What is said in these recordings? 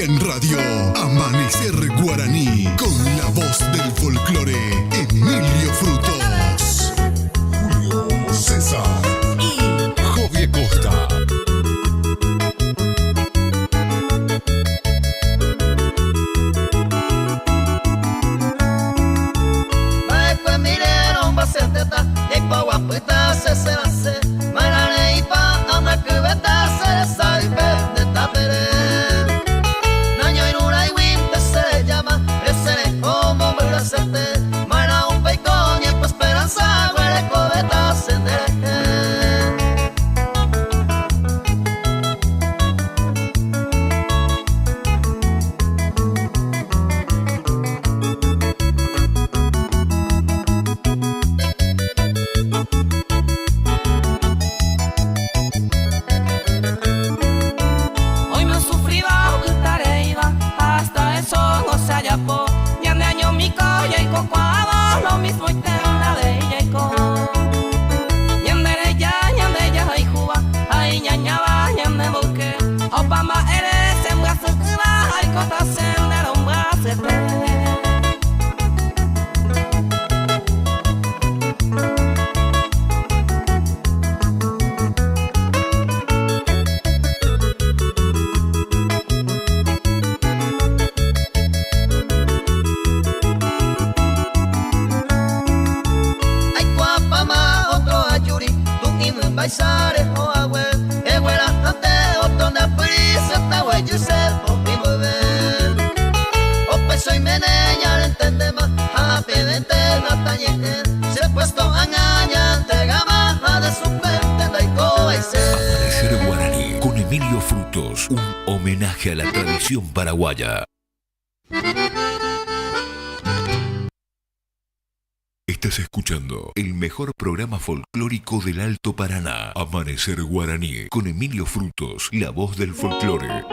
en radio. Amanecer Guaraní con la voz del folclore Emilio Frutos. Julio César y Javier Costa. Amanecer Guaraní con Emilio Frutos, un homenaje a la tradición paraguaya. Estás escuchando el mejor programa folclórico del Alto Paraná, Amanecer Guaraní, con Emilio Frutos, la voz del folclore.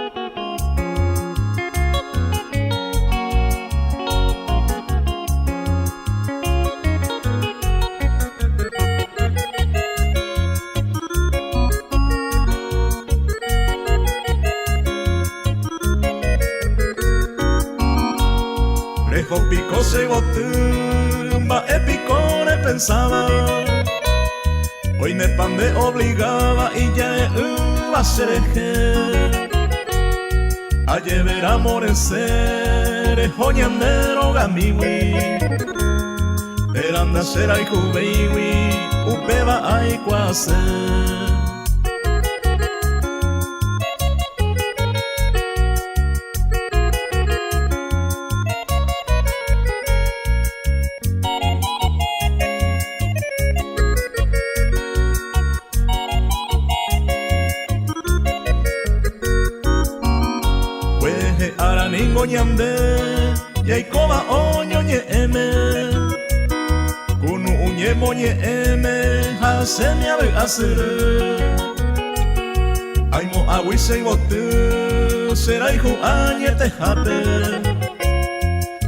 Rejo pico se mba'e piko repensaba Oimépa nde obligáva ija'e'ỹva cherehe Ajeveramo resẽ reho ñande rogamígui Térã ndacherayhuvéigui upéva aikuaase. Kuehe ára ningo ñande jaikóva oñoñe'ẽme, kunu'ũ ñemoñe'ẽme ha che miavy'a syry. Aimo'ãgui che yvoty che rayhu añetehápe,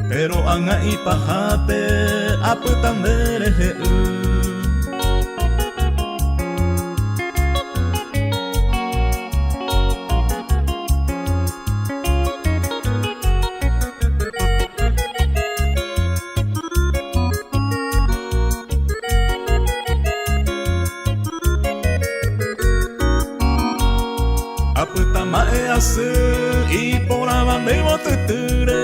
péro ág̃a ipahápe apyta nde rehe'ỹ. Apyta ma'e asy iporãva nde yvotytýre,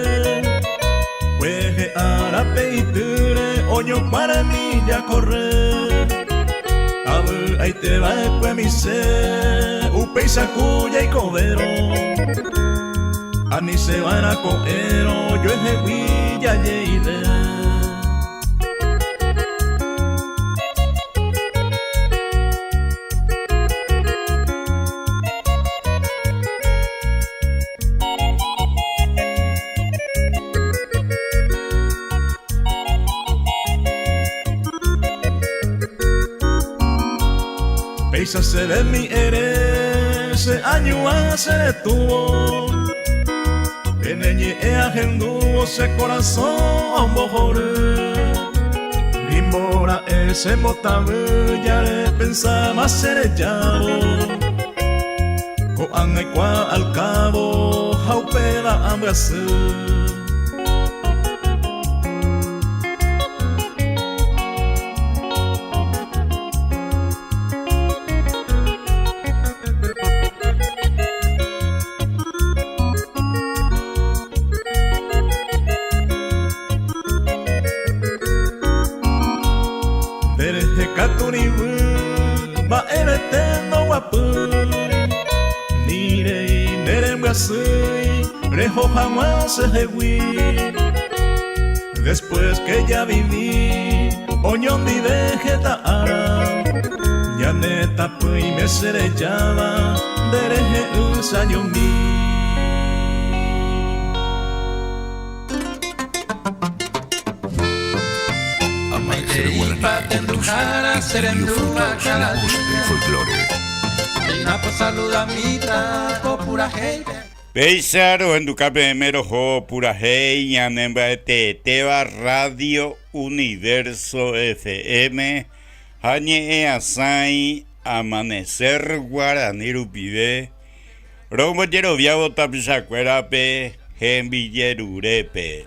kuehe árape itýre oñokuáremi jakorre. Avy'aite va'ekuemi che upéicha ku jaikovérõ, ani che va'erã ko'ẽrõ ojuehegui jajeive. Péicha chéve mi ere, che añuã che retúvo, Pene ñe'ẽ ahendúvo che korasõ ombohory. Nimbora'e che mbotavy jarepensáma che rejávo, Ko'ág̃a aikuaa al cabo ha. Upéva ambyasy. Nderehe katu rivy mba'evete ndoguapýi, ni rei nerembyasýi reho hag̃ua chehegui. Después que ya viví oñondive heta ára, ñane tapỹime cherejáva nderehe ysajomi. Amanecer Guaraní conduce Emilio Frutos, la voz del folclore. Péicha rohenduka peẽme roho purahéi ñane mba'eteetéva Radio Universo FM ha ñe'ẽasãi Amanecer Guarani rupive Rombojeroviávo tapichakuérape hembijerurépe.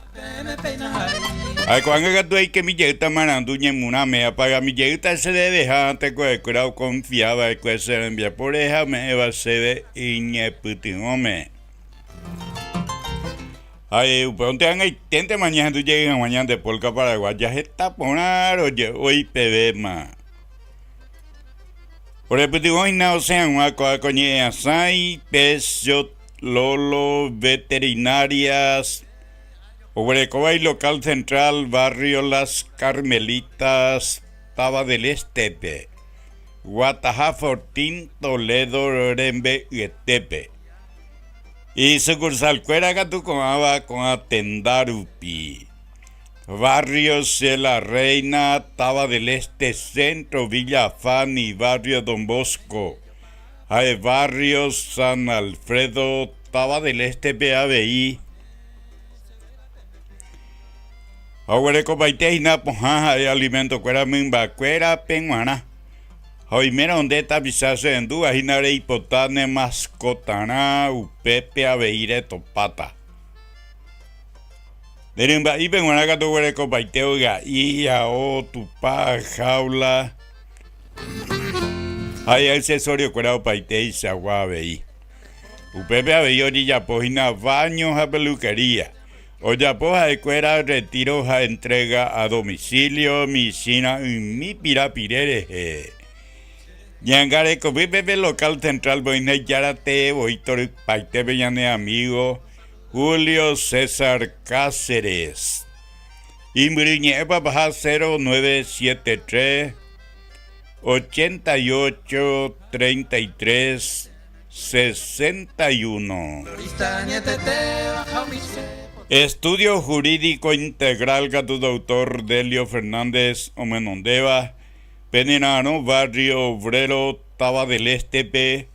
Ha ko'ág̃a katu aikemi jeýta marandu ñemurãme, apagami jeýta che deveha tekovekuéra okonfia va'ekue che rembiapóre ha ome'ẽva chéve iñepytyvõme. Ha upévante ag̃aiténtema ñahendu jey hag̃ua ñande polka paraguaya heta porã roje'ói pevéma. Orepytyvõ hína osẽ hag̃ua ko'ã ko ñe'ẽasãi, Peugeot, Lolo, Veterinarias, oguerekóva ilocal central barrio Las Carmelitas, Táva del Este-pe, Guataha Fortín, Toledo rembe'yetépe. Isucursal-kuéra katu ko'ãva ko'ã tenda rupi. Barrio Che La Reina, Táva del Este, Centro, Villa Fanny, Barrio Don Bosco, ha'e Barrio San Alfredo, Táva del Este-pe avei. Ha oguerekopaite hína pohã ha'e alimento-kuéra mymbakuérape g̃uarã. Ha oimérõ nde tapicha cherendúva hína reipota ne maskotarã upépe avei retopáta. Nde rymba'ípe g̃uarã katu oguerekopaite oga'i, ao, tupa, jaula ha i'accesoriokuéra opaiteichagua avei. Upépe avei ojejapo hína baño ha peluquería. Ojapo ha'ekuéra retiro ha entrega a domicilio michĩra'ỹmi pirapire rehe. Ñangarekopýpe pe local central voína ijára tee voi torypaitépe ñane amigo Julio César Cáceres. Imbyryñe'ẽ papaha 0973 88 33 61. Estudio Jurídico Integral katu Doctor Delio Fernández omenondéva Penerarõ Barrio Obrero Táva del Este-pe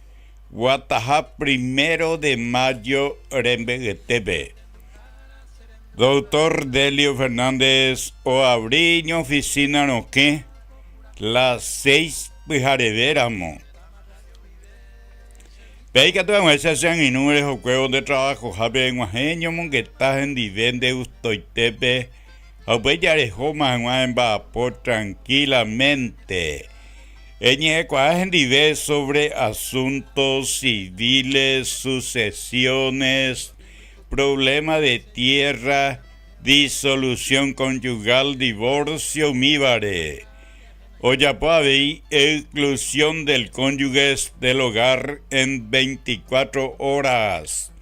Guataha Primero de Mayo rembe'yetépe. Doctor Delio Fernández oavri iñoficina rokẽ las seis pyharevéramo. Pe ikatu hag̃uáicha che angirũ rehokuévo nde trabajohápe eg̃uahẽ eñomongeta hendive nde gustoitépe ha upéi jarehóma hag̃ua emba'apo tranquilamente. Eñe'ẽkuaa hendive sobre asuntos civiles, sucesiones, problema de tierra, disolución conyugal, divorcio umívare. Ojapo avei exclusión del cónyuges del hogar en 24 horas,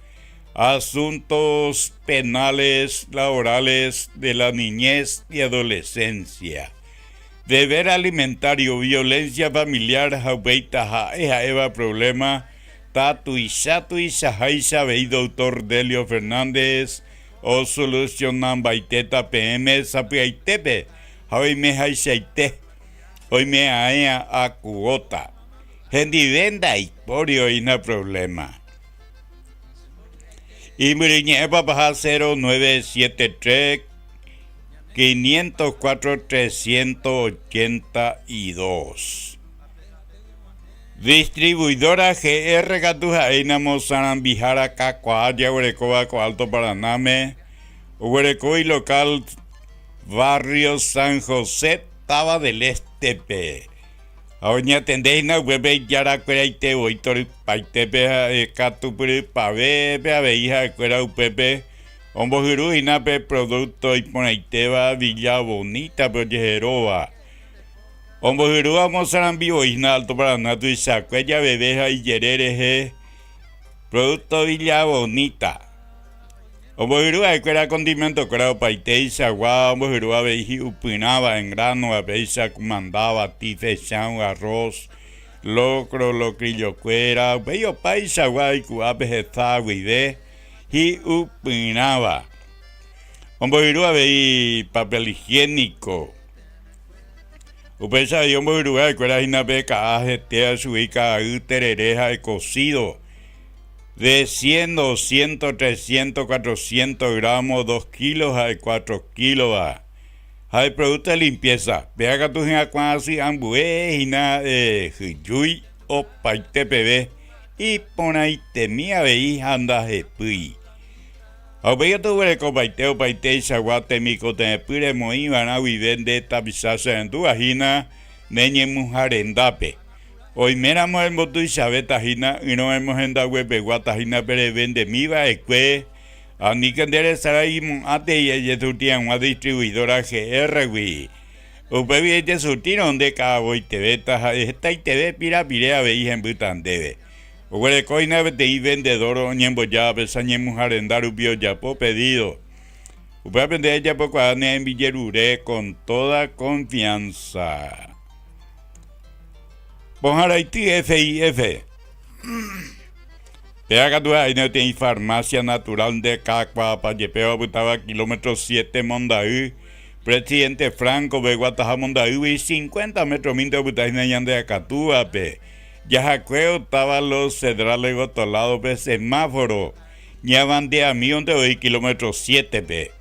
asuntos penales, laborales, de la niñez y adolescencia. Deber alimentario, violencia familiar ha upéi taha'e ha'éva problema ta tuicha tuichaháicha avei Doctor Delio Fernández osolucionambaitéta peẽme sapy'aitépe ha oimehaichaite oime'aẽa a cuota. Hendive ndaipóri oĩna problema. Imbyryñe'ẽ papaha 0973 504 382. Distribuidora GR katu ha'éina mosarambihára kakuaa jaguerekóva ko Alto Paranáme, oguereko ilocal barrio San José, Táva del Este-pe. Ha oñatende hína upépe ijarakueraite voi torypaitépe ha'e katupyrypavépe avei ha'ekuéra upépe ombohyru hína pe producto iporãitéva Villa Bonita-pe ojeheróva. Ombohyrúva omosarambi voi hína Alto Paraná tuichakue javeve ha ijere rehe Producto Villa Bonita. Ombohyru ha'ekuéra condimento-kuéra opaiteichagua, ombohyru avei hi'upyrãva en grano-va, péicha kumandáva, tife, chão, arroz, locro, locrillo-kuéra, upéi opaichagua oiku'ápe heta guive hi'upyrãva. Ombohyru avei papel higiénico. Upéicha avei ombohyru ha'ekuéra hína pe ka'a hetéva chugui ka'ay, terere ha cocido. De cien, doscientos, trescientos, cuatrocientos gramos, dos kilos ha'e cuatro kílova. Ha'e producto de limpieza. Péva katu hyakuã asy ambue hína hyjúi opaite peve iporãitemi avei ha ndahepýi. Ha upéi katu oguerekopaite opaiteichagua temikotevẽpy remoĩ va'erã guive nde tapicha cherendúva hína ne ñemuha rendápe. Oiméramo embotuichavéta hína ỹrõ emohendaguepeguáta hína pe revendemi va'ekue, aníke nde resarái imo'ãtei ejesurti hag̃ua distribuidora GR-gui. Upégui ejesurtírõ nde ka'avoitevéta ha hetaiteve pirapire avei hembýta ndéve. Oguereko hína peteĩ vendedor oñembojáva pe sañemuha renda rupi ojapo pedido. Upévape nde ejapokuaa ne rembijerure con toda confianza. Pohãraity FIF. Péva katu ha'éne peteĩ farmacia natural nde kakuaapa jepéva opytáva kilómetro siete Monday, Presidente Franco pe guataha Mondaýgui cincuenta metro-mínte opyta hína ñande akatúvape. Jahakue otáva Los Cedrales gotolado-pe semáforo ñavandeamíonte oĩ kilómetro siete-pe.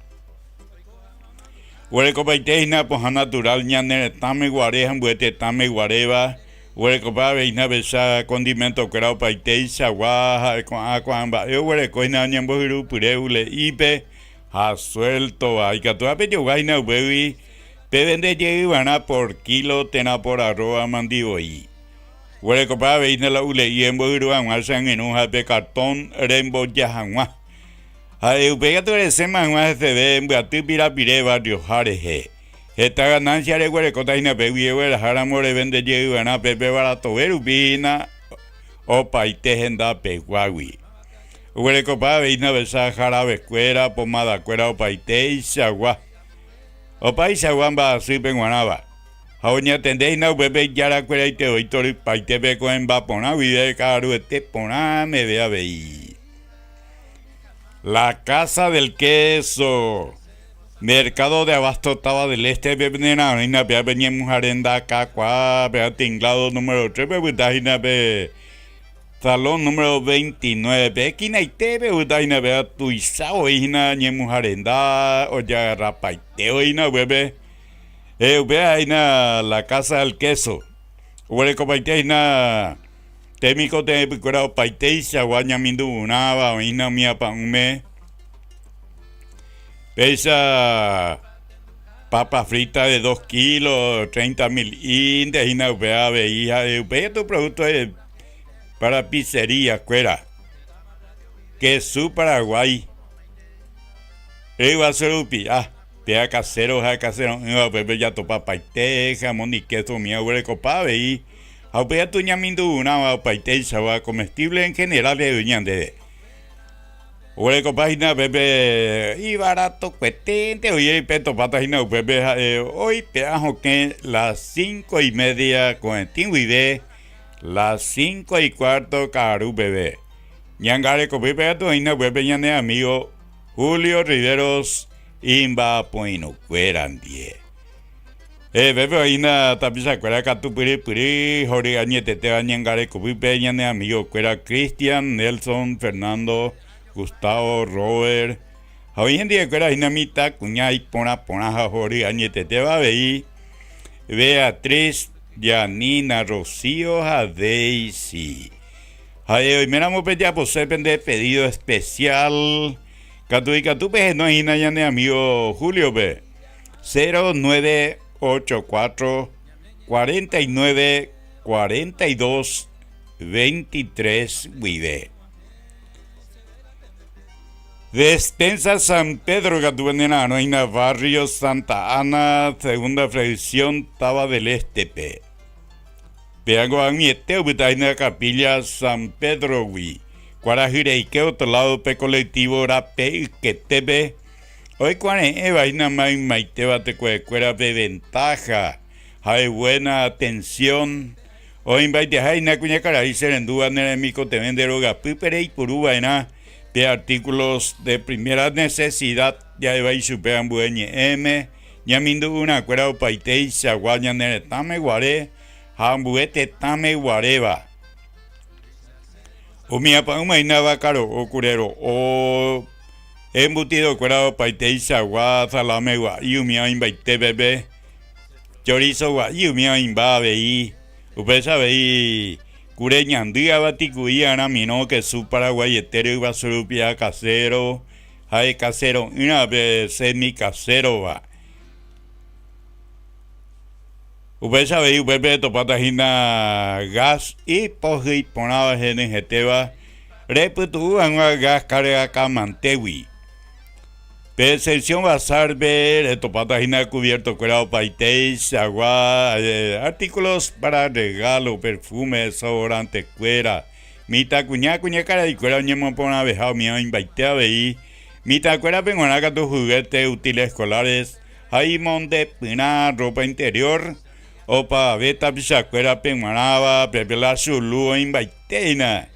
Oguerekopaite hína pohã natural ñane retãme guare ha ambue tetãme guaréva, oguerekopa avei hína apecha condimento-kuéra opaiteichagua ha'e ko'ã ko'ã mba'e oguereko hína oñembohyru pyre ule'ípe ha suelto-va. Ikatu apejogua hína upégui pevende jey va'erã por kilo térã por arroba mandi voi. Oguerekopa avei hína la ule'i embohyru hag̃ua che angirũ ha pe cartón remboja hag̃ua. Ha'e upéi katu resẽma hag̃ua heseve mbyaty pirapire barrioha rehe. Heta ganancia reguerekóta hína pégui egueraháramo revende jeyva'erã pépe baratove rupi hína opaite henda peguágui. Oguerekopa avei hína besa jaravekuéra, pomadakuéra opaiteichagua. Opaichagua mba'asýpe g̃uarãva. Ha oñatende hína upépe ijarakueraite voi torypaitépe ko'ẽmba porã guive ka'aruete porã meve avei. La Casa del Queso, Mercado de Abasto Táva del Este pe nera'arõina péva pe ñemuha renda kakuaa péva tinglado número 3 pe opyta hína pe salón número 29 pe esquinaite pe opyta hína péva tuicha voi hína ñemuha renda ojagarrapaite voi hína upépe upéva hína La Casa del Queso oguerekopaite hína Temikotevẽpykuéra opaiteichagua ñamindu'urãva oĩna umi apa'ũme, péicha papa frita de dos kilos, treinta mil ínte hína upéva avei ha'e upéi katu producto de para pizzería kuéra, kesu paraguái, ryguasu rupi'a, péva casero ha casero'ỹva upépe jatopa paite, jamón y queso umíva oguerekopa avei. Ha upéi atu ñaminduvurãva opaiteichagua comestible en general jey ñandéve. Oguerekopa hína upépe ivaratokueténte oĩ pe topáta hína upépe ha'e oipe'a hokẽ las cinco y media ko'ẽtĩ guive las cinco y cuarto ka'aru peve. Ñangarekopýpe katu oĩna upépe ñane amigo Julio Riveros imba'apoirũkuéra ndie. Pépe oĩna tapichakuéra katu pyrypyry hory añetetéva ñangarekopýpe ñane amigo-kuéra Cristian, Nelson, Fernando, Gustavo, Robert ha oĩ hendivekuéra hína mitãkuña iporã porã ha hory añetetéva avei Beatriz. Janina, Rocío ha Daisy. Ha'e oiméramo pejapose pende pedido especial, katu ikatu pehenói hína ñane amigo Julio-pe, 0984 49 42 23 guive. Despensa San Pedro katu penera'arõ hína barrio Santa Ana, segunda fracción, Táva del Este-pe. Péango ag̃uiete opyta hína capilla San Pedro-gui, kuarahy reike otro lado pe colectivo rape yketépe, oikuare'ẽva hína maymaitéva tekuekuérape ventaja, ha'e buena atención, oĩmbaiteha hína kuñakarai che rendúva ne remikotevẽ nde rogapýpe reipuru va'erã pe artículos de primera necesidad ja'éva ichupe ambue ñe'ẽme, ñamindu'urãkuéra opaiteichagua ñane retãme guare ha ambue tetãme guaréva. Umi apa'ũma hína vaka ro'o, kure ro'o, embutidokuéra opaiteichagua, salame gua'i umi oĩmbaite peve, chorizo gua'i umi oĩmba avei, upéicha avei kure ñandy avatiku'i aramirõ kesu paraguaiete ryguasu rupi'a casero ha'e casero'ỹra pe semi casero-va. Upéicha avei upépe topáta hína gas ipohýi porãva henyhẽtéva repytu'u hag̃ua gas kargakamantégui. Pe sección bazar-pe retopáta hína cubierto-kuéra opaiteichagua, artículos para regalo, perfume, desodorante-kuéra, mitãkuña, kuñakaraikuéra oñemoporãveha umi oĩmbaite avei, mitãkuérape g̃uarã katu juguete, útiles escolares, Ha imondepyrã ropa interior opavave tapichakuérape g̃uarãva, pépe la chulu oĩmbaite hína.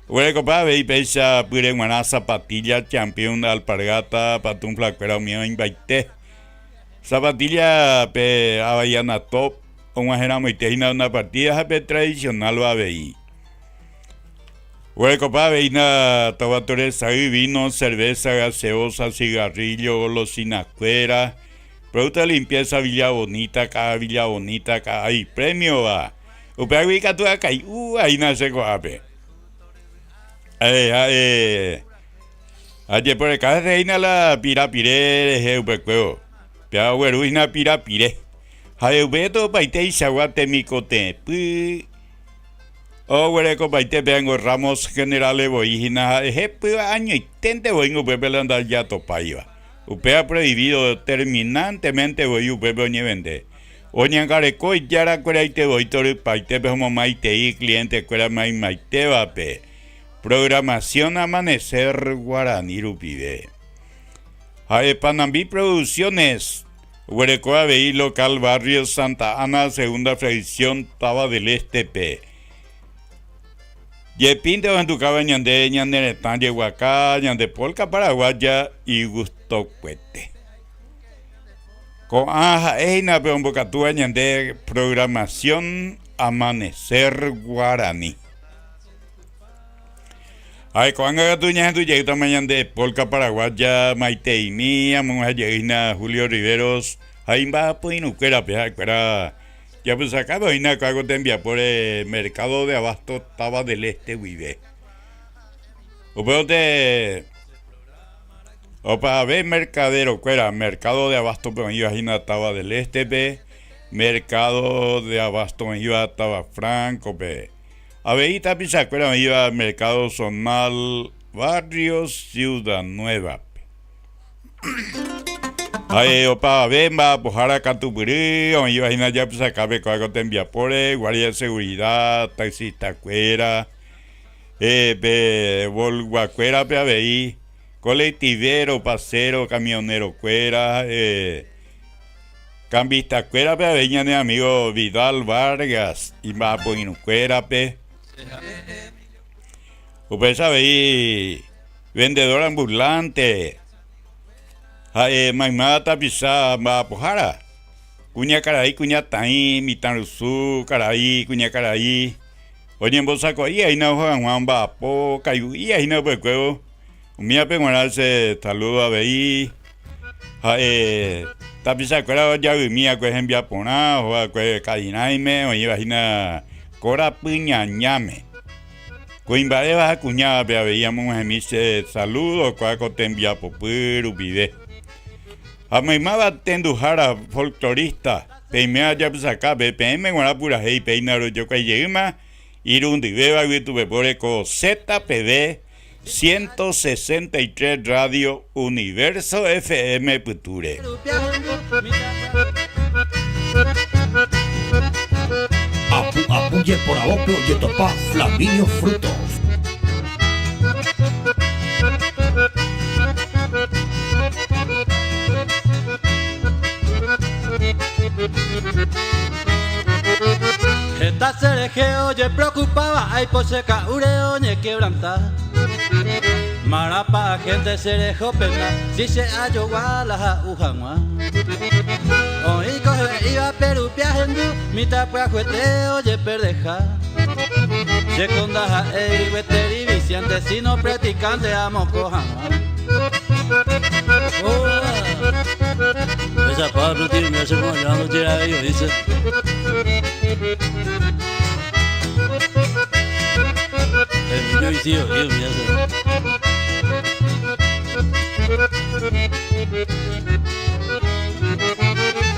Oguerekopa avei péicha pyre g̃uarã zapatilla, champion, alpargata, pantufla-kuéra umi oĩmbaite. Zapatilla pe Havaiana top og̃uahẽramoite hína una partida ha pe tradicional-va avei. Oguerekopa avei na tavatoresay, vino, cerveza, gaseosa, cigarrillo, golosinakuéra, producto de limpieza Villa Bonita, ka'a Villa Bonita, ka'a ipremiova. Upévagui ikatu akai'u aína che ko'ápe. Eh, ha'e ajeporeka hese hína la pirapire rehe upekuévo. Péva ogueru hína pirapire. Ha'e upépe opaiteichagua temikotevẽpy. Oguerekopaite péango Ramos Generales voi hína ha'e hepýva añoiténte voíngo upépe la ndajatopáiva. Upéva prohibido terminantemente voi upépe oñevende. Oñangareko ijarakueraite voi torypaitépe omomaitei cliente-kuéra maymaitévape. Programación Amanecer Guarani rupive. Ha'e Panambi Producciones. Oguereko avei local barrio Santa Ana, segunda fracción, Táva del Este-pe. Jepínte ohendukáva ñande ñane retã jeguaka, ñande polka paraguaya igustokuete. Ko'ã ha'e hína pe ombokatúva ñande programación Amanecer Guaraní. Ha'e ko'ág̃a katu ñahendu jeýtama ñande polka paraguaya maiteimi, amog̃uahẽ jey hína Julio Riveros ha imba'apoirũkuérape ha'ekuéra japysakápe oĩna ko'ã ko tembiapóre Mercado de Abasto Táva del Este guive. Upévote opavave mercadero-kuéra Mercado de Abasto-pe oĩva hína Táva del Este-pe, Mercado de Abasto oĩva Táva Franco-pe. Avei tapichakuéra oĩva Mercado Zonal Barrio Ciudad Nueva-pe. Ha'e opavave mba'apohára katupyry oĩva hína japysakápe ko'ã ko tembiapóre, guardia de seguridad, taxista-kuéra, pe volguakuérape avei, colectivero, pasero, camionero-kuéra, Kambistakuérape avei ñane amigo Vidal Vargas imba'apoirũkuérape. Upéicha avei vendedor ambulante ha'e mayma tapicha mba'apohára, kuñakarai, kuñataĩ, mitãrusu, karai, kuñakarai, oñembosako'i aína oho hag̃ua omba'apo kay'u'i aína upekuévo. Umívape g̃uarã che saludo avei ha'e. Tapichakuéra ojavymi va'ekue hembiaporã, oho va'ekue ka'irãime, oĩva hína korapy ñañáme. Kuimba'éva ha kuñávape avei amog̃uahẽmi che salúdo kua ko tembiapopy rupive. Ha maymáva tenduhára folklorista, peiméva japysakápe, peẽme g̃uarã purahéi péina rojokuái jeýma irundyvévagui tupepóre ko ZPV 163 Radio Universo FM pytúre. Apu apu jeporavópe ojetopa Flaminio Frutos. Heta cherehe ojepreocupáva aipo che ka'úre oñequebranta. Marãpa gente cherehe opena si che ajogua la ha'u hag̃ua. Oĩko he'íva pe rupi ahendu mitã pyahuete ojeperdeha. Che ko ndaha'éi gueteri viciante sino practicante amoko hag̃ua.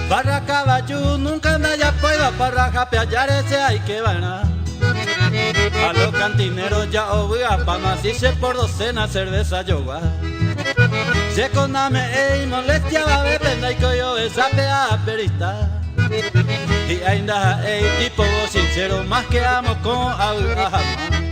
Barra kavaju nunca ndajapóiva parra jape ajáre che aike va'erã. A los cantineros ja ovy'apáma si che por docena cerveza jogua. Che ko name'ẽi molestia avavépe ndaikói ovecha pe aperista. Hi'ái ndaha'éi tipo bochinchero más que amokõ avy'a hag̃ua.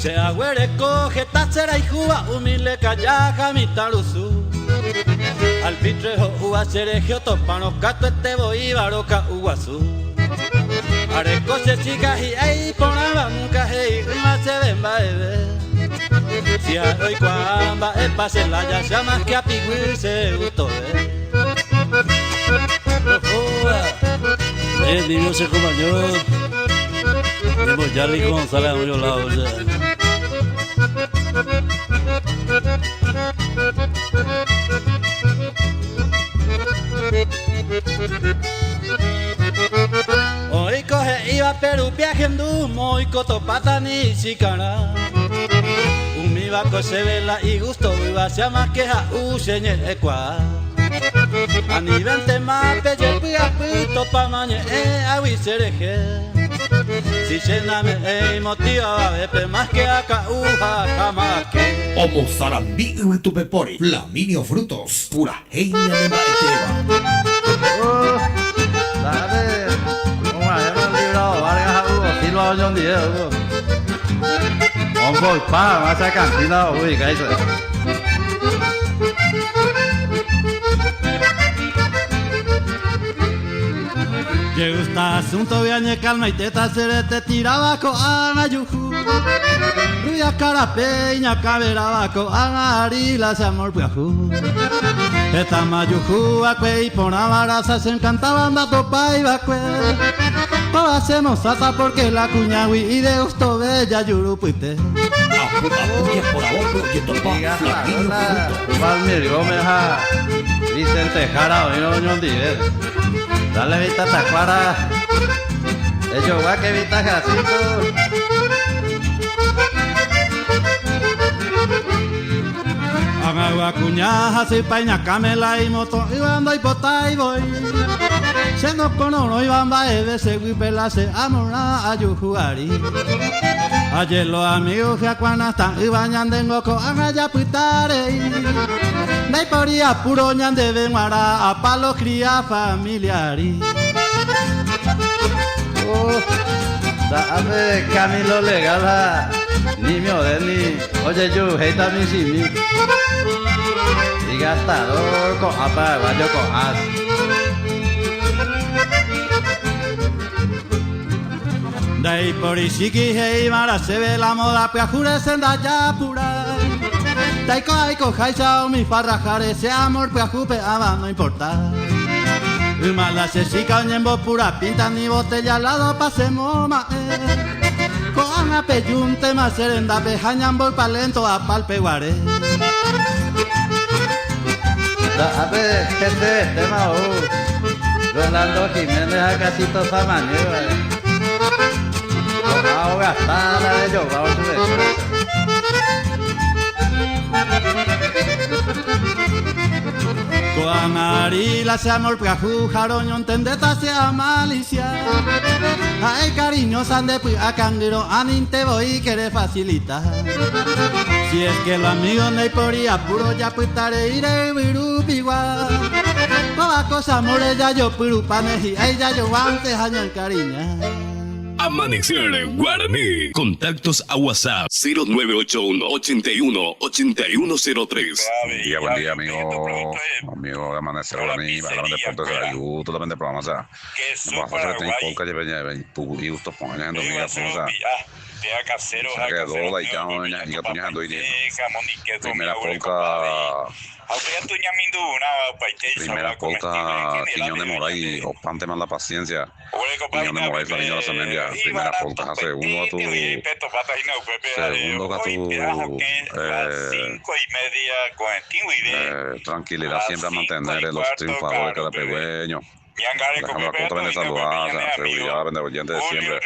Che aguereko heta che rayhúva umi lekaja ha mitã rusu. Alpitre ho'úva che rehe otopárõ katuete voíva roka'u guasu. Areko che chica hi'ái iporãva nunca he'i'ỹva chéve mba'eve. Si ha'e oikuaa mba'épa che laya che más que apiguy che gustove. Oiko he'íva pe rupi ahendu moiko topáta ni ichikarã. Umíva ko chéve la igusto vyva che amáke ha'u che ñe'ẽkuaa. Anivéntema pejepy'apy topáma ñe'ẽ agui che rehe. Si che name'ẽi motivo avavépe más que aka'u ha aháma ake. Omosarambi yvytupepóre Flaminio Frutos purahéi ñanemba'etéva. Oh, dale. Og̃uahẽma Librado Vargas ha Hugo Silva oñondive, Hugo. Omboypa hag̃ua cha cantina ou hikuái che. Che gusta asunto viañe calmaitéta che rete tiraba ko'ág̃a juhu. Rubia karape iñakãveráva ko'ág̃a ari la che amor pyahu. Hetama juhu va'ekue iporãva rasa che encantáva ndatopái va'ekue. Kóva che mosãta porque la kuñágui idegustove jajurupyte. Apu apu jeporavópe ojetopa Flaminio Frutos. Valmir Gómez ha Vicente Jara oĩrõ oñondive. Dale Vita Tacuara. Ejoguáke Vita Jacinto. Ag̃agua kuña hasypa iñakãme la imoto'ỹva ndoipotái voi. Che nokororõiva mba'eve che guýpe la che amorã ajuhu ari. Aje lo amigo hyakuã ta'ỹva ñandengo ko'ág̃a japyta rei. Ndaipóri apuro ñandéve g̃uarã apa lo cría familiari. Oh, da'ápe Camilo Legal ha Nimio Deni ojejuhéita michĩmi. Igastador ko'ã paraguayo ko'ã. Ndaipóri chiki he'ívarã chéve la moda pyahúre che ndajapurái. Taiko aikoháicha umi farraháre che amor pyahúpe ava no importa. Yma la che chica oñembopura pinta ni botella lado pasemo ma'ẽ. Ko'ág̃a pejúntema che rendápe ha ñamboypa lento apálpe guare. Nda'ápe hesevetéma ou Rolando Jiménez ha Cachito Samaniego. Ko'ã ogasta la rejoguávo chupekuéra. Ko'ág̃a ari la che amor pyahu ha roñontendéta che amalicia. Ha'e cariñosa nde py'a kangýrõ anínte voi que refacilita. Si es que lo amigo ndaipóri apuro japyta reíre yvy rupigua. Kóva ko che amor-re jajopyrupáne hi'ái jajoguánte ha ñankariña. Amanecer Guaraní. Contactos a WhatsApp 0981 81 8103. Buen día, buen día, amigo, amigo de Amanecer Guaraní, Balón Deportes de Ayú, totalmente programa, o sea, Mba'asy peteĩ polka jepe igusto porã ñahendu umi o sea, quedó la ijao ikatu ñahendu iri. Primera polka Primera polka Quiñón de Moray opántema la paciencia Quiñón de Moray Flaminio Arzamendia primera polka ha segundo katu segundo katu eh, eh, tranquilidad siempre a mantener los triunfadores carapegueños. Alejandro Acosta pende saluda, seguridad pende oyente de siempre.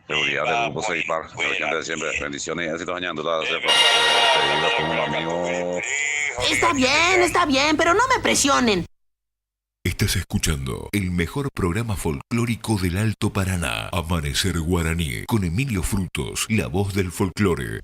Seguridad del grupo Ceipar, oyente de siempre. Bendiciones y éxitos añandúta Seguido con un amigo. Está bien, está bien, pero no me presionen. Estás escuchando el mejor programa folclórico del Alto Paraná, Amanecer Guaraní, con Emilio Frutos, la voz del folclore.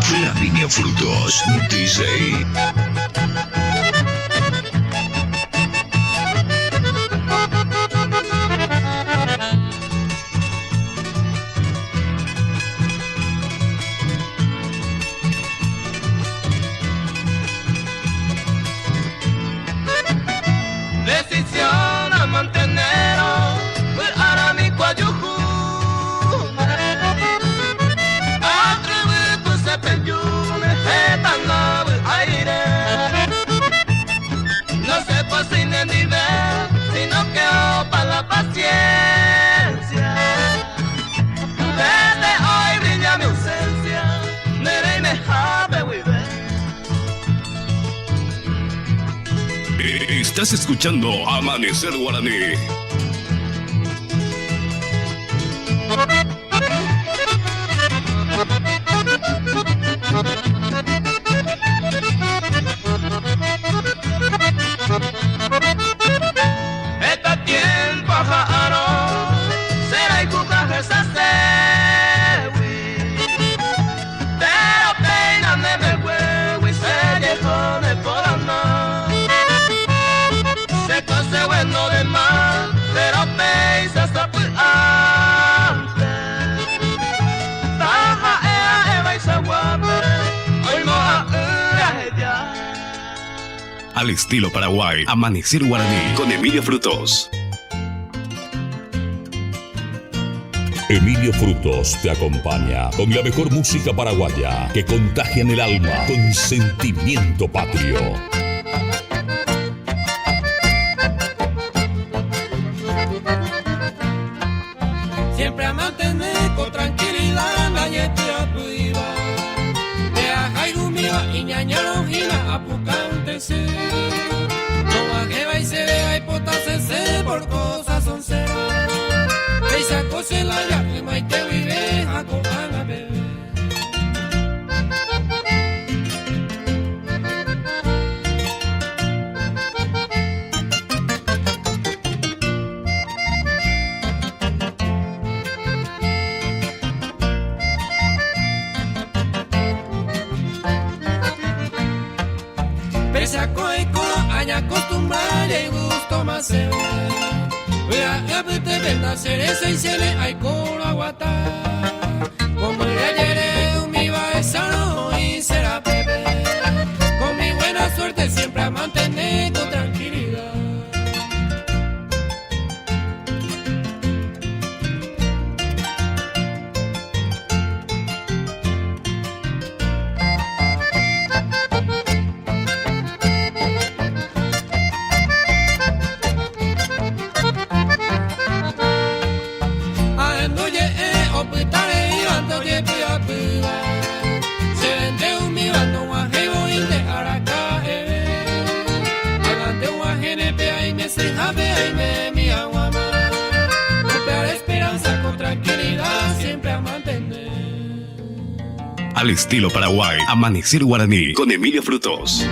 Flaminio Frutos, DJ. Decisión a mantener No se sin el nivel, sino que opa la paciencia. Desde hoy brilla mi ausencia, nere y me jabe Estás escuchando Amanecer Guaraní. Esta tiempo será y Pero peíname me huevo y se llegó de por Se cose bueno de más, pero peisa hasta antes. Taja ea eva y se guape, hoy moja ya. Al estilo Paraguay, Amanecer Guaraní con Emilio Frutos. Emilio Frutos te acompaña con la mejor música paraguaya que contagia en el alma con sentimiento patrio. Siempre a mantener con tranquilidad la yetia iba. De ajairumia y ñañarojina apucante No bajeba y se vea y potase por cosas son cera. Esa cosa la ya y maite vive a bebé. Con mi buena suerte siempre a mantener con tranquilidad. Al estilo Paraguay, Amanecer Guaraní con Emilio Frutos.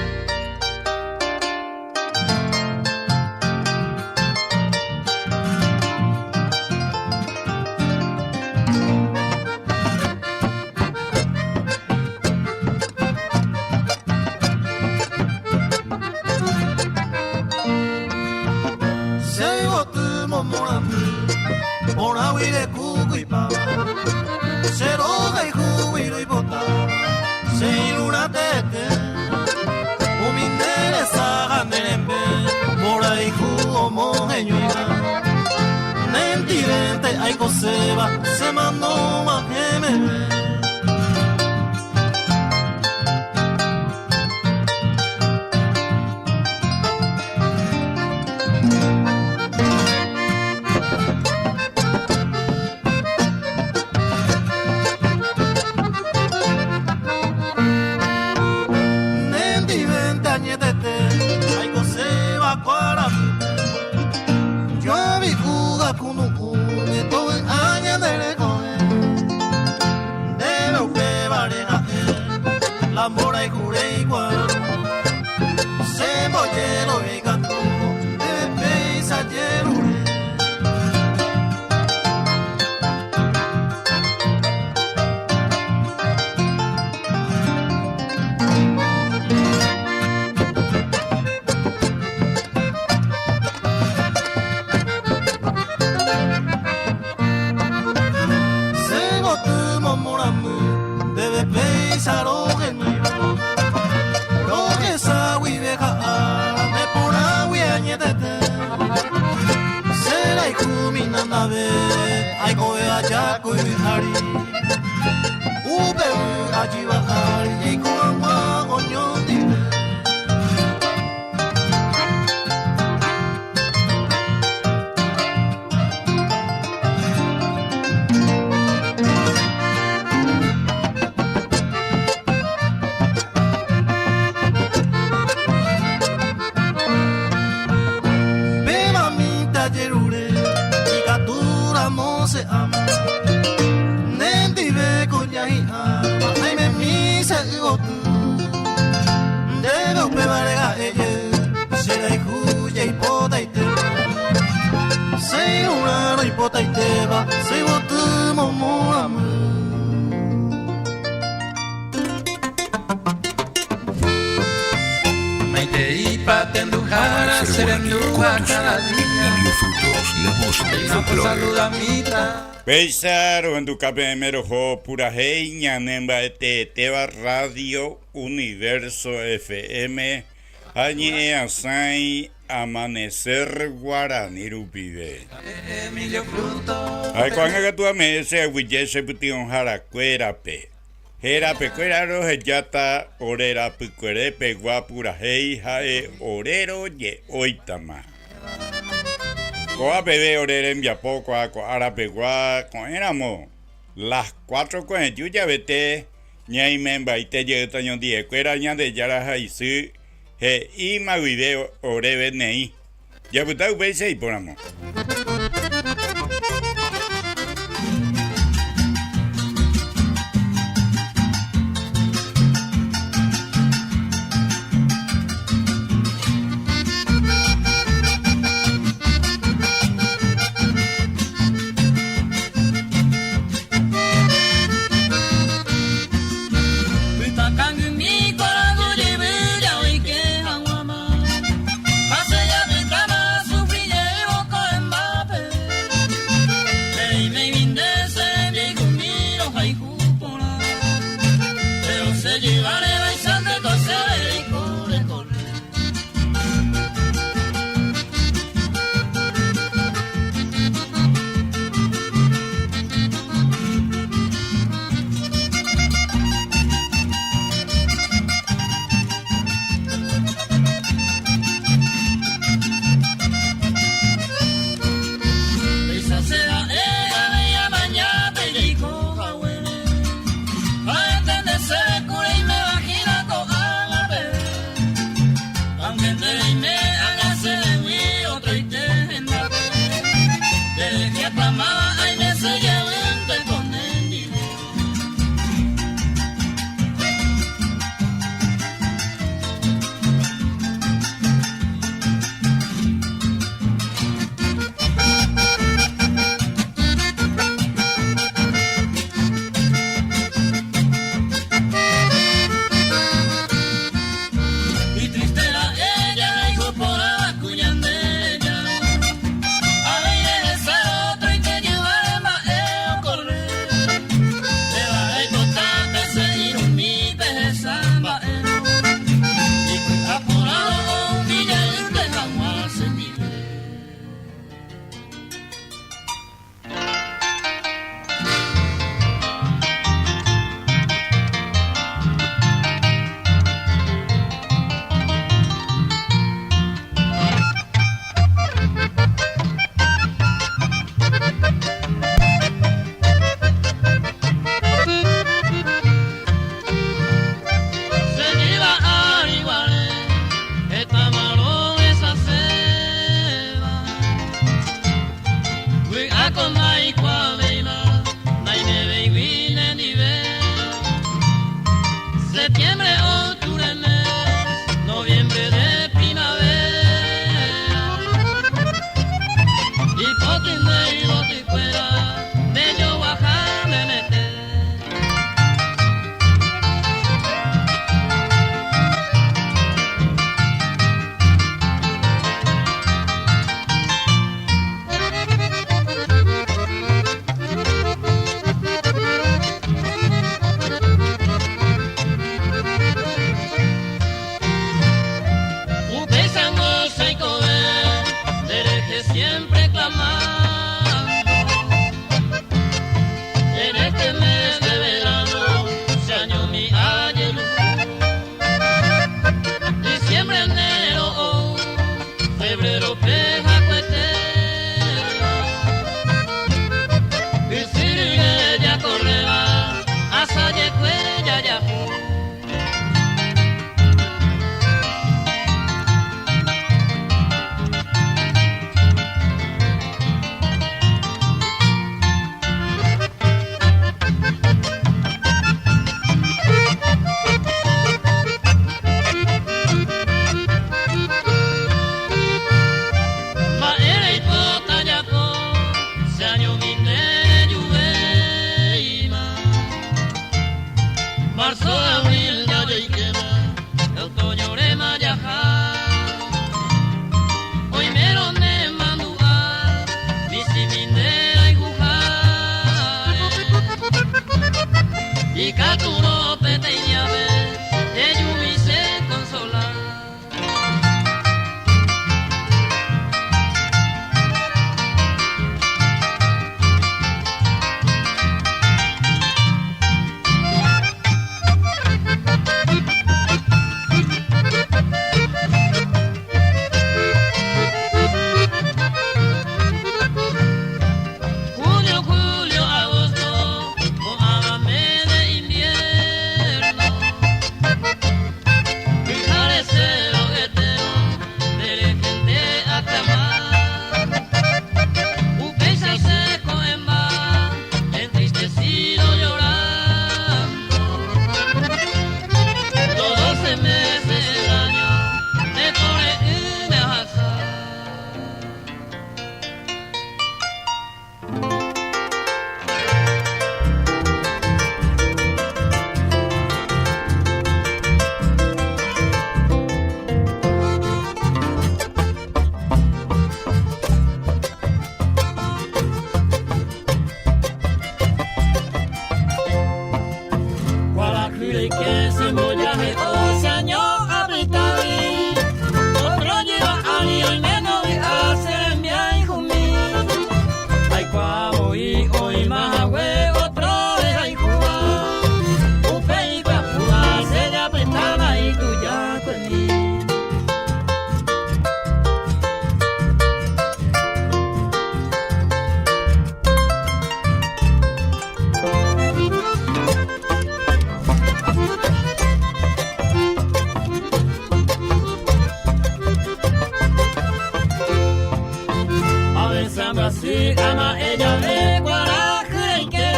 Péicha rohenduka peẽme roho purahéi ñane mba'eteetéva Radio Universo FM ha ñe'ẽasãi Amanecer Guarani rupive. Ha ko'ág̃a katu ame'ẽ che aguyje che pytyvõharakuérape. Herapekuéra rohejáta ore rapykuere pegua purahéi ha'e ore roje'óitama. Ko'a peve ore rembiapo ko'a ko ára pegua ko'ẽramo, las cuatro ko'ẽju javete ñaimembaite jeýta ñondive-kuéra Ñandejára ha isy he'íma guive oréve neĩ. Japyta upéicha ipóramo. Septiembre, octubre, mes, noviembre de primavera. Y potinde y boticuera, de yo baja me mete. Siempre clamando. En este mes de verano se añó mi ayelu. Diciembre, enero, oh, febrero, peja, cuetero. Y ya correba, asaye, cuella, ya. Maera y Potayaco, se año yuveima. Marzo, abril, mayo y quema, otoño, rema, yaja. Hoy mero ne mandúa, misiminera y jujare. Y caturo pete y llave, eyumi se consola. Junio, julio, agosto, moámame de invierno. Fijaré cero hetero, de gente a clamar. Upeisa seco en va, entristecido llorando. Los 12 meses del año, me pone y me asa. Guarajure que se mollaje o se año apretari. Otro lleva ali hoy menos de hacer mi hijo mi. Ay cuavo y hoy más otro de ay juba. Upe y papúa se le apretaba y tú ya con mí. A veces así ama ella de Guarajure que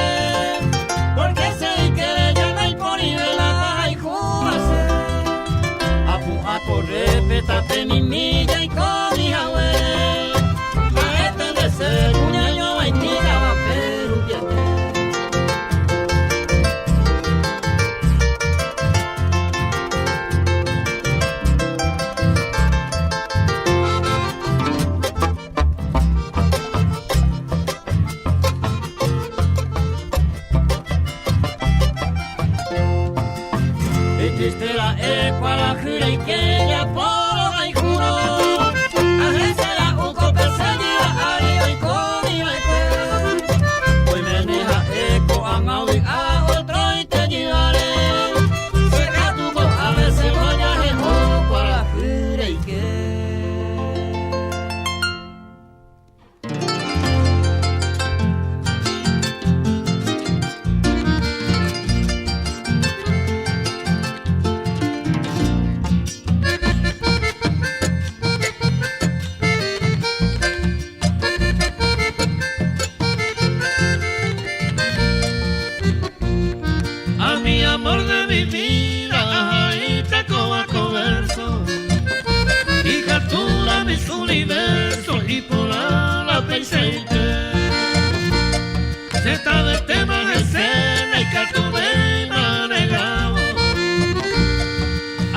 porque se que ya no hay por y vela ay júbase. Apu a correr pétate mi milla y con mi jahue. A este de ser cuñaño vainilla va peru Y triste la ecuarajure y que ya por ay juro. A la uco perseguida ari hoy con y Hoy meneja eco angaui a otro y te llevaré. Seca tu co a veces vaya jejo cuarajure y que. peichaite. Hetavetéma hese ndaikatuvéima anegávo.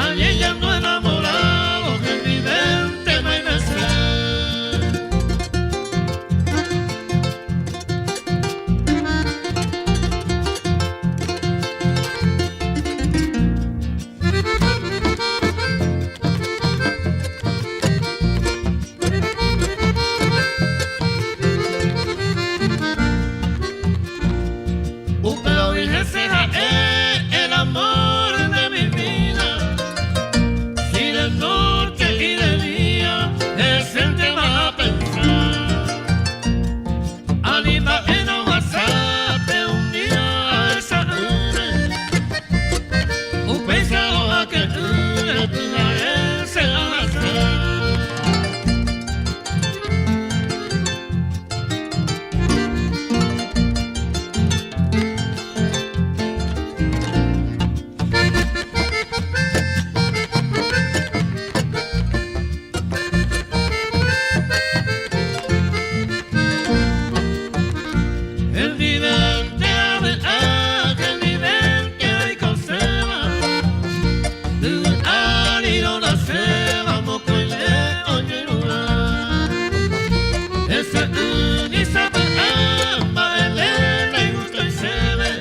Añeñandu enamorado hendivéntema imese. Upe oĩ hese ha'e el amor de mi vida, si de noche y de día heséntema apensa. Ani mba'érõ WhatsApp-pe un día ahecha'ỹre, upéicha ohake'ỹre pyhare che ahasa. Hendivénte avy'a, hendivénte aikoséva, yvy ári ronaséva mokõive oñyrũrã. Hese'ỹgui sapy'a mba'eve ndaigustái chéve,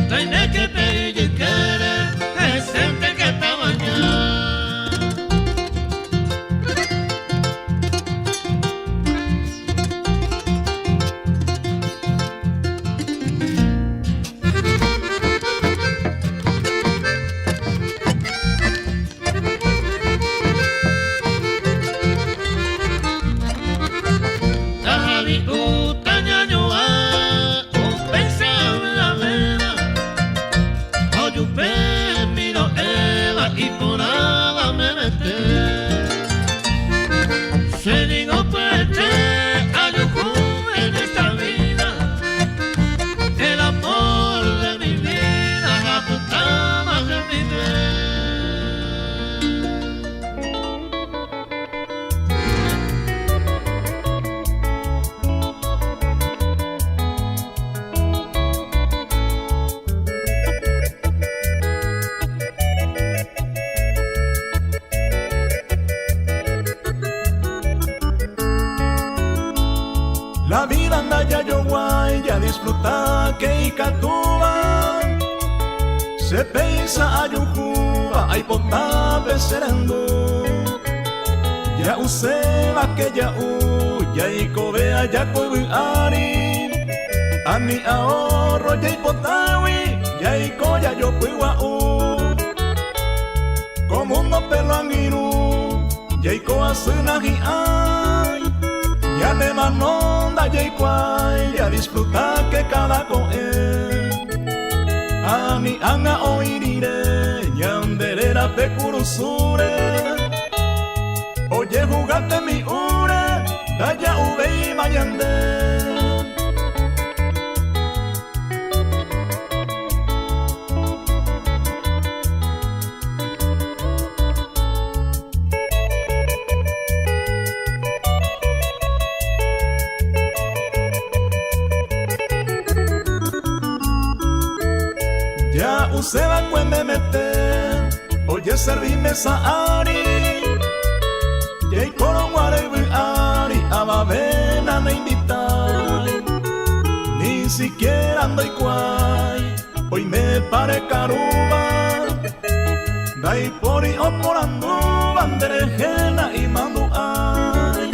taiméke pe ijykére hesénte ketavaña. Tahavi'úta ñañuã upéicha vy'avéva, ojupe miro'éva iporãva memete. Che ningo pya'ete ajuhu en esta vida, el amor de mi vida apytáma hendive. La vida ndajajoguái jadisfrutáke ikatúva Che péicha ajuhúva aipota pe che rendu Ja'uséva ke ja'u jaikove aja ko yvy ári Ani ahorro jaipotágui jaiko jajopy gua'u Ko mundo-pe lo angirũ jaiko asy nahi'ãi Ñane mano ndajaikuái jadisfrutáke káda ko'ẽ Ani ág̃a oĩ rire ñande réra pe kurusúre Ojehuga tembi'úre ndaja'uvéima ñande. Ja'useva'ekue memete ojeservi mesa ári, jaikórõ guare yvy ári avave naneinvitái, ni siquiera ndoikuái oimépa rekarúva, ndaipóri oporandúva nderehe na'imandu'ái.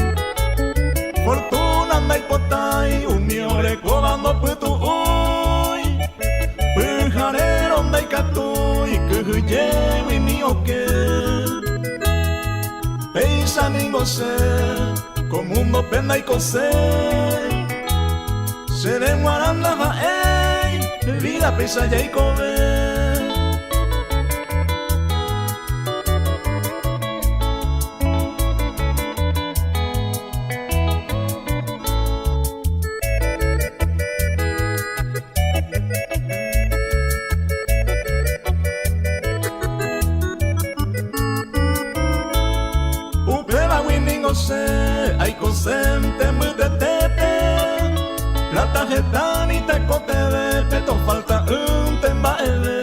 Fortuna ndaipotái umi orekóva ndopytu'úi, pyharérõ ndaikatúi kyhyjégui ni oke. Péicha ningo che ko múndope ndaikoséi, chéve g̃uarã ndaha'éi vida péicha jaikove. Upévagui ningo che aikose. Purusente mbytetépe Plata heta ni tekotevẽ Pe tofalta ỹnte mba'eve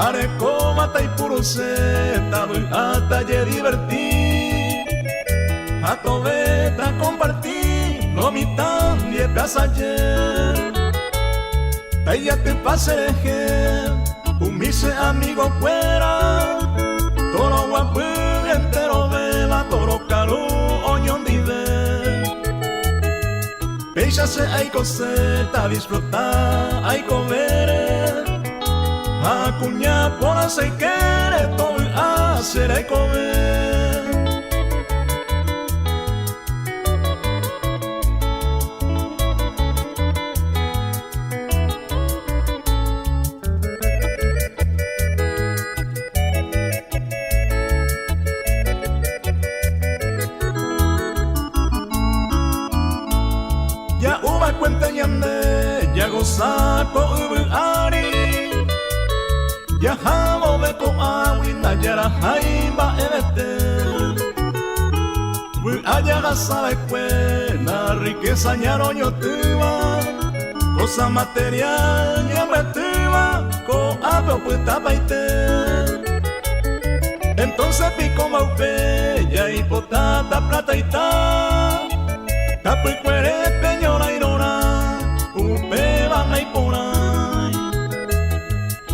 Arekóva taipuruse Tavy'a tajediverti Ha tove takomparti Lo mitã ndie asaje Taijatypa che rehe Umi che amigo-kuéra Toroguapy enterovéva Torokaru oñondive Péicha che aikose Tadisfruta aikovére Ha kuña porã che ykére Tovy'a che rekove. Ja'uva'ekuénte ñande jagosa ko yvy ári, jaha vove ko'águi ndajarahái mba'evete. Vy'a jahasava'ekue na riqueza ñaroñotỹva, cosa material ñambyatýva ko'ápe opytapaite. Entonces piko maupe jaipotáta plataita, tapykuerépe ñorairõrã upéva naiporãi.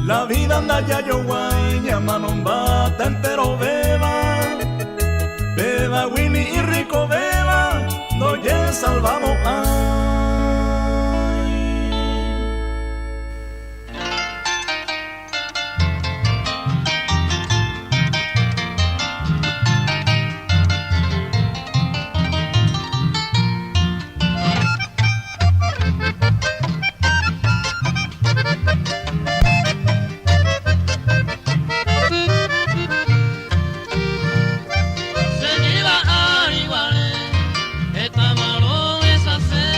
La vida ndajajoguái ñamanombáta enterovéva, pévagui ni irrikovéva ndojesalvamo'ãi. Che jyva áriguare heta marõ hesasẽ.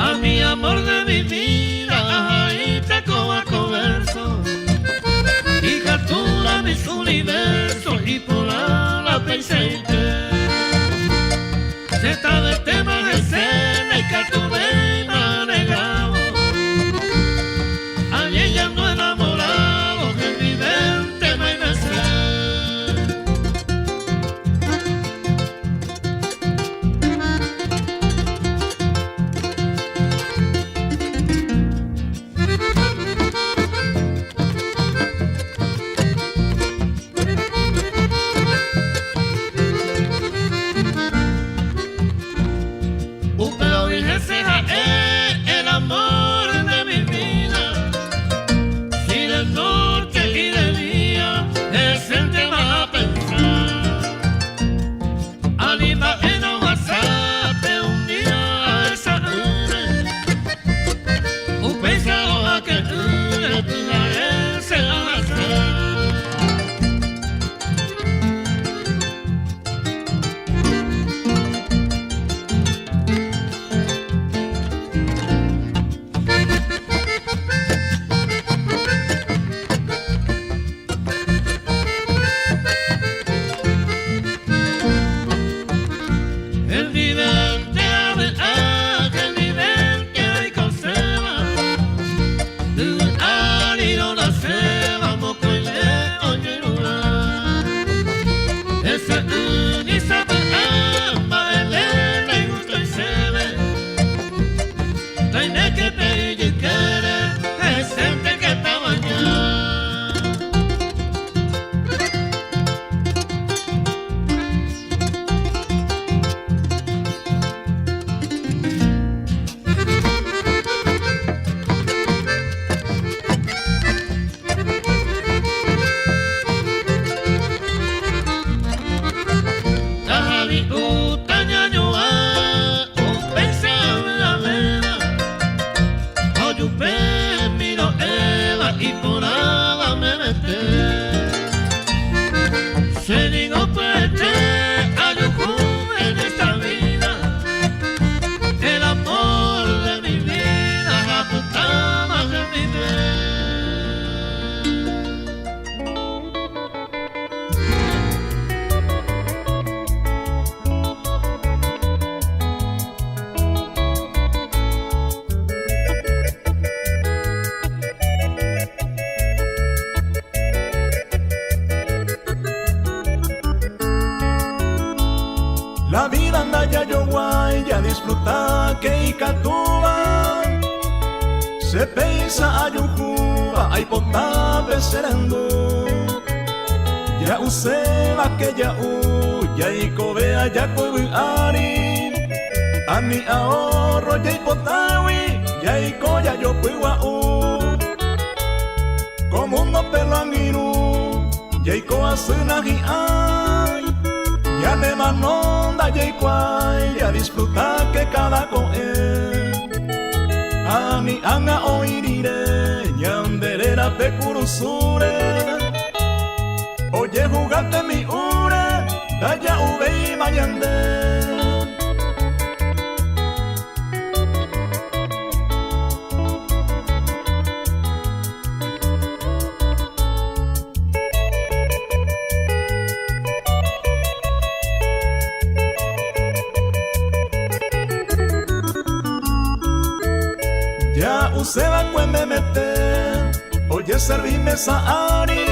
A mi amor de mi vida, ahí te coaco verso. Y captura mis universos y por la presente. Se está de tema de escena y que manejado. A ella no enamorado que mi mente me nace. El amor de mi vida, si de noche y de día es el tema a pensar. Anima en WhatsApp un día esa un pensado a que tú se la El vivente el vivente hay conserva, arido la seba, moco y le oye Ese unisa ama el y gusto y se ve. Tiene que pedir y querer, es el que está mañana. Se digo pues ayujú en esta vida, el amor de mi vida, la puta de mi vida. La vida anda ya yo guay, ya disfruta que ikatuba. Se pensa ayujuba, ay potabe serando. Ya useba que ya u, ya ikobea ya kobu ari. Ani ahorro ya ipotawi, ya iko ya yo puiwa u. Como un pelo angiru, ya iko asuna hi ay. Ya ne manonda ya ikuay, ya disfruta que cada coe. Ani anga oirire, ñanderera pecurusure. Oye jugate mi ure, daya ube y mañande. Ya useba cueme mete, oye servime sa ari.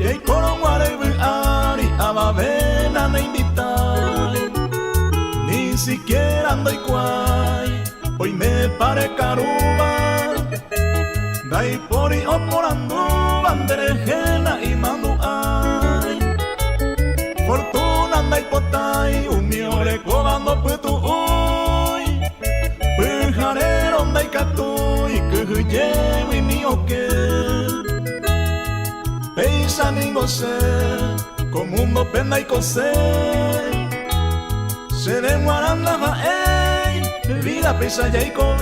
Yei koron guarebu ari, ababena me invitar. Ni siquiera ando igual, Oimépa rekarúva Ndaipóri oporandúva Nderehe na'imandu'ái Fortuna ndaipotái Umi orekóva ndopytu'úi Pyharérõ ndaikatúi Kyhyjégui ni oke Péicha ningo che Ko múndope ndaikoséi Chéve g̃uarã ndaha'éi Vida péicha jaikove.